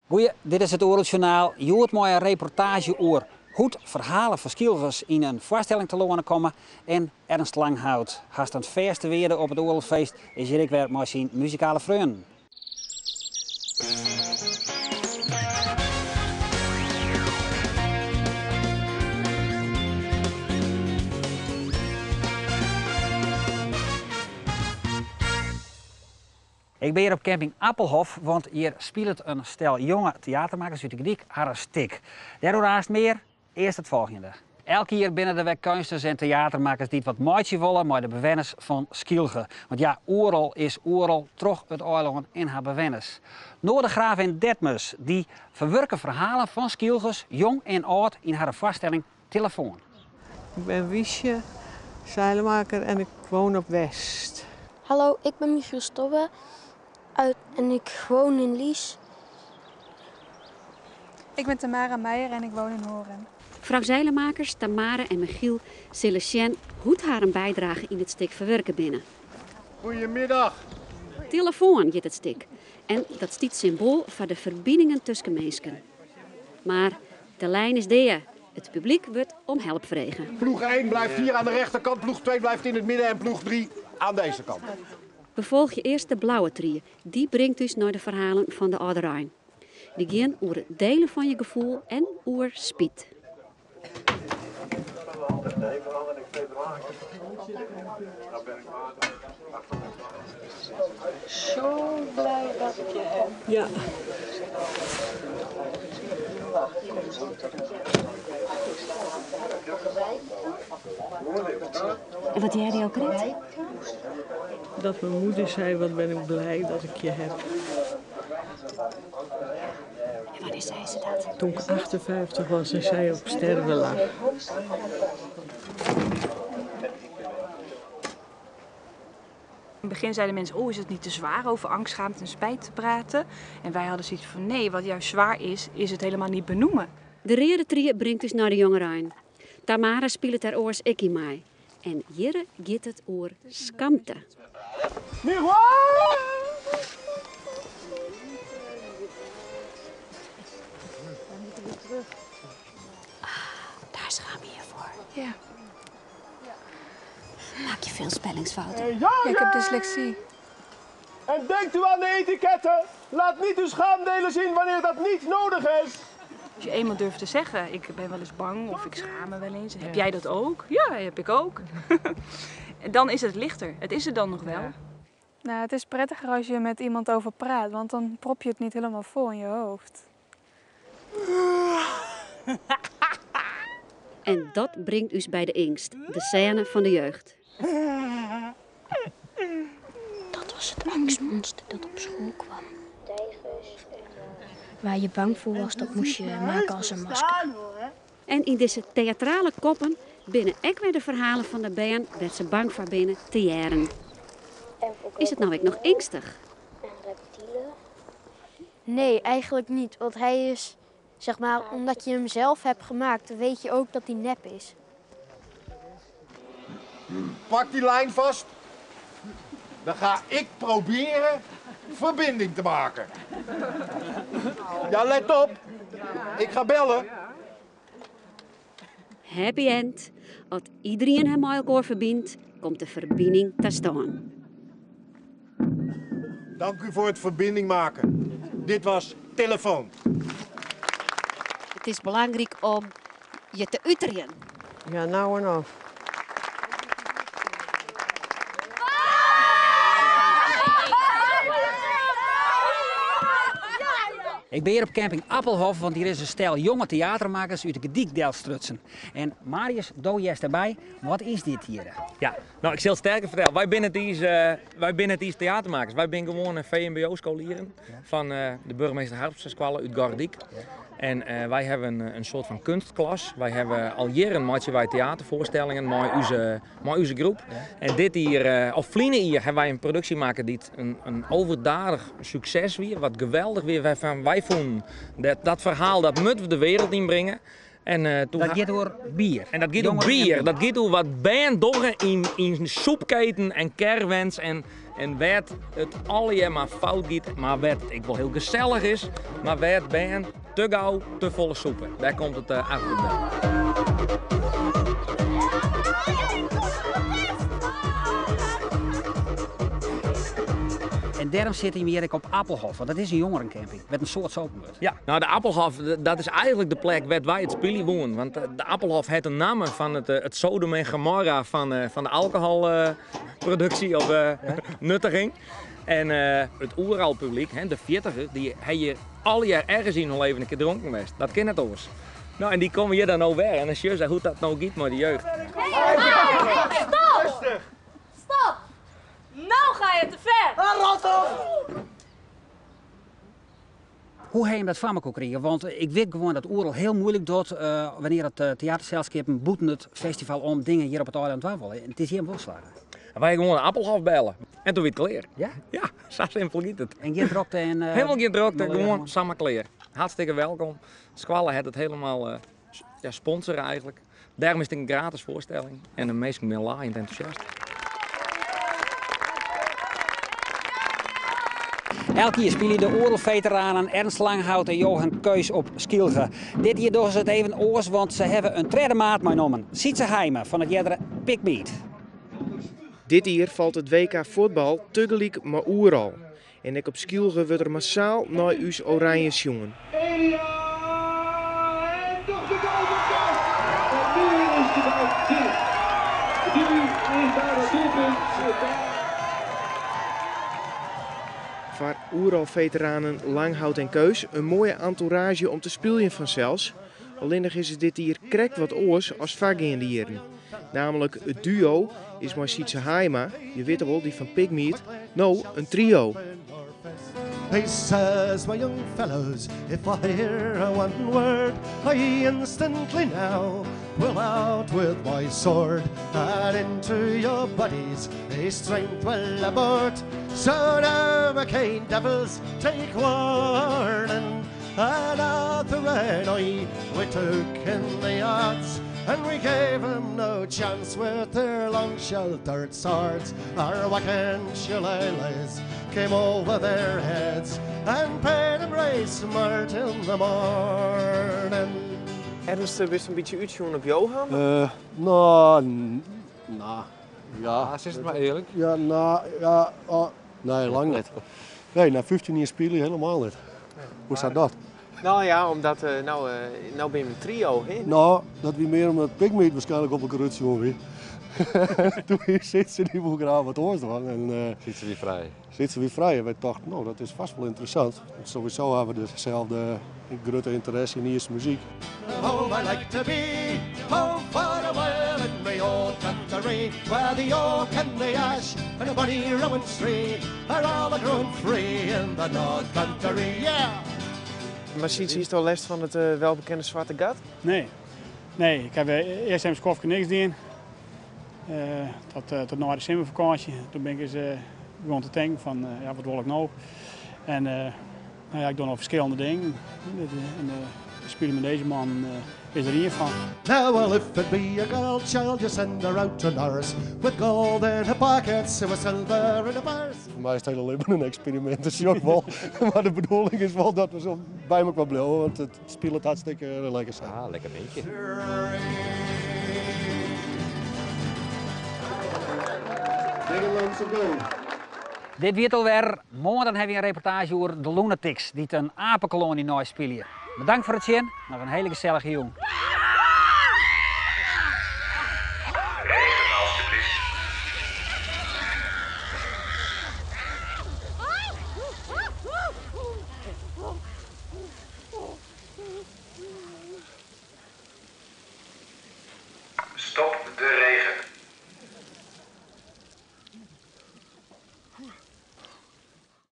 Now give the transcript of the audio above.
Goeie, dit is it Oerolsjoernaal. Hjoed mei in reportaazje oer hoe't ferhalen fan Skylgers yn in foarstelling telâne komme. En Ernst Langhout, hast in fêste wearde op it Oerolfeest, is hjir ek wer mei syn muzikale freonen. Ik bin hjir op camping Appelhof, want hjir spilet in stel jonge teatermakkers út De Gordyk harren stik. Dêroer aanst mear, earst it folgjende. Elk jier binne der wer keunstners en teatermakkers dy't wat meitsje wolle mei de bewenners fan Skylge. Want ja, Oerol is Oerol troch it eilân en har bewenners. Noordegraaf en Detmers, dy ferwurke ferhalen fan Skylgers, jong en âld, yn harren foarstelling Telefoan. Ik ben Wiesje Zeilemaker en ik woon op West. Hallo, ik ben Michiel Stobbe uit, en ik woon in Lies. Ik ben Tamara Meijer en ik woon in Hoorn. Frou Zeilemakers, Tamara en Michiel sille sjen hoe't harren bydrage yn it stik ferwurke binne. Goeiemiddag. Telefoan hjit it stik en dat stiet symboal foar de ferbiningen tusken minsken. Mar de lijn is dea, it publyk wurdt om help frege. Ploeg 1 blijft hier aan de rechterkant, ploeg 2 blijft in het midden en ploeg 3 aan deze kant. We folgje earst de blauwe trie, dy bringt ús nei de ferhalen fan de âlderein. Dy gean oer it delen fan je gefoel en oer spyt. Zo blij dat ik je heb. Ja. En wat hearde jo krekt? Dat mijn moeder zei, wat ben ik blij dat ik je heb. En wannear sei se dat? Toen ik 58 was en zij op sterven lag. In het begin zeiden mensen, oh is het niet te zwaar over angst, schaamte en spijt te praten? En wij hadden zoiets van, nee, wat juist zwaar is, is het helemaal niet benoemen. De reade trie bringt ús nei de jongerein. Tamara spilet dêr oars ek yn mei. En hjirre giet it oer skamte. Daar schaam je je voor. Ja. Maak je veel spellingsfouten? Ja, ik heb dyslexie. En denkt u aan de etiketten. Laat niet uw schaamdelen zien wanneer dat niet nodig is. Als je eenmaal durft te zeggen, ik ben wel eens bang of ik schaam me wel eens. Heb jij dat ook? Ja, heb ik ook. En dan is het lichter. Het is er dan nog wel. Ja. Nou, het is prettiger als je met iemand over praat, want dan prop je het niet helemaal vol in je hoofd. En dat bringt ús by de eangst, de sêne fan de jeugd. Dat was het angstmonster dat op school kwam. Waar je bang voor was, dat moest je maken als een masker. En yn dizze teatrale koppen binne ek wer de ferhalen fan de bern wêr't se bang foar binne te hearren. Is it no ek noch eangstich? Nee, eigenlijk niet. Want hij is, zeg maar, omdat je hem zelf hebt gemaakt, weet je ook dat hij nep is. Pak die lijn vast. Dan ga ik proberen verbinding te maken. Ja, let op. Ik ga bellen. Happy end. As iederien him mei elkoar ferbynt, komt de ferbining ta stân. Dank u voor het verbinding maken. Dit was Telefoon. It is belangryk om je te uterjen. Ja, nou en of. Ik bin hjir op camping Appelhof, want hjir is in stel jonge teatermakkers út de Gordyk delstrutsen. En Marius, do hearst derby. Wat is dit hjir? Ja, no ik sil sterker fertelle. Wy binne net iens, wy binne net iens teatermakkers. Wy binne gewoan VMBO-skolieren fan de Burgemeester Harmsmaskoalle út Gordyk. En wy hawwe in soart fan kunstklas. Wy hawwe al jierren meitsje wy teaterfoarstellingen mei ús, mei ús groep. En dit jier, of ferline jier, hawwe wy in produksje makke dy't in overdadich sukses wie, wat geweldich wie, wêrfan wy fûnen dat dat ferhaal dat moatte we de wereld yn bringe. En, uh, dat giet oer bier. En dat giet oer bier. Dat giet oer wat bern dogge yn, yn sûpketen en caravans en, En wêr't it allegear mar fout giet, mar wêr't it ek wol hiel gesellich is, mar wêr't bern te gau te folle sûpe. Dêr komt it eigentlik op del. En dêrom sitte jim hjir ek op Appelhof, want dat is in jongerencamping wêr't in soad sopen wurdt. Ja, no de Appelhof dat is eigentlik de plek wêr't wy it spylje woenen. Want de Appelhof hat de namme fan it Sodom en Gomorra fan de alkoholproduksje of nuttiging. En it Oeralpublyk, de fjirtigers, dy ha hjir allegear ergens yn hun leven in kear dronken west. Dat kin net oars. No, en dy komme hjir dan no wer en dan sjogge se hoe't dat no giet mei de jeugd. Stop! Stop! Nou ga je te ver! Rot op! Hoe ha jim dat foar mekoar krigen? Want ik wit gewoan dat Oerol hiel muoilik docht wannear't it teaterselskippen bûten it festival om dingen hjir op it eilân dwaan wolle. En it is jim wol slagge. Wy ha gewoan de Appelhof belle en toen wie it klear. Ja? Ja, sa simpel giet it. En gjin drokte en... Helemaal gjin drokte, gewoan samar klear. Hartstikke welkom. De skoalle hat it helemaal ja, sponsore eigentlik. Dêrom is it in gratis foarstelling en de minsken binne laaiend entûsjast. Elk jier spylje de Oerolveteranen Ernst Langhout en Johan Keus op Skylge. Dit jier dogge se it even oars, want se hawwe in tredde maat meinommen, Sytse Haima fan it eardere Pigmeat. Dit jier falt it WK fuotbal tagelyk mei Oerol. En ek op Skylge wurdt der massaal nei ús Oranje sjoen. Elia en toch de goal van Kuijs. En nu is de bal binnen. Nu is daar het doelpunt. Foar Oerol-feteranen Langhout en Keus in moaie entourage om te spyljen fansels. Allinnich is it dit jier krekt wat oars as foargeande jierren. Namelijk it duo is mei Sytse Haima, je witte wol dy fan Pigmeat, no in trio. He says, my young fellows, if I hear one word, I instantly now will out with my sword and into your bodies a strength will abort. So now, my kind devils, take warning. And Arthur and I, we took in the odds, and we gave 'em no chance with their long sheltered swords. Our whacking shillelaghs came over their heads and paid 'em right smart in the morning. Ernst, bist in bytsje útsjoen op Johan? No, no, ja. Sis it mar earlik. Ja, no, ja, oh, nee, lang net. Nee, nei 15 jier spylje helemaal net. Hoe sa dat? No ja, omdat no, no binne we in trio, hè? No, dat wie mear omdat Pigmeat waarskynlik op elkoar útsjoen wie. Toen wie Sytse dy woe graach wat oars dwaan. En, Sytse wie frij. Sytse wie frij en wy tochten, no, dat is fêst wol ynteressant. Want sowieso hawwe we deselde grutte ynteresse yn Ierske muzyk. Oh, I like to be home for a while in my old country, where the oak and the ash and the bonny rowan tree are all a growing free in the north country, yeah! Mar Sytse, hiest al lêst fan it welbekende swarte gat? Nee. Nee, ik ha earst even skofke niks dien. Tot nei de simmerfakânsje. Toen bin ik ris begonnen te tinken fan, ja, wat wol ik no? En no ja, ik doch noch ferskillende dingen. En spylje mei dizze man is der ien fan. Now well if it be a girl child you send her out to nurse with gold in her pockets and with silver in her purse. Foar my is it hiele libben in eksperimint, dat sjoch ik wol. Mar de bedoeling is wol dat we sa by mekoar bliuwe, want it spilet hartstikke lekker sa. Ah, lekker beentje. Nederlandse goal. Dit wie it alwer. Moarn dan hawwe wy in reportaazje oer de Lunatics, dy't in apekoloanje neispylje. Bedankt foar it sjen, noch in hiele gesellige jûn. Regen alstublieft. Stop de regen.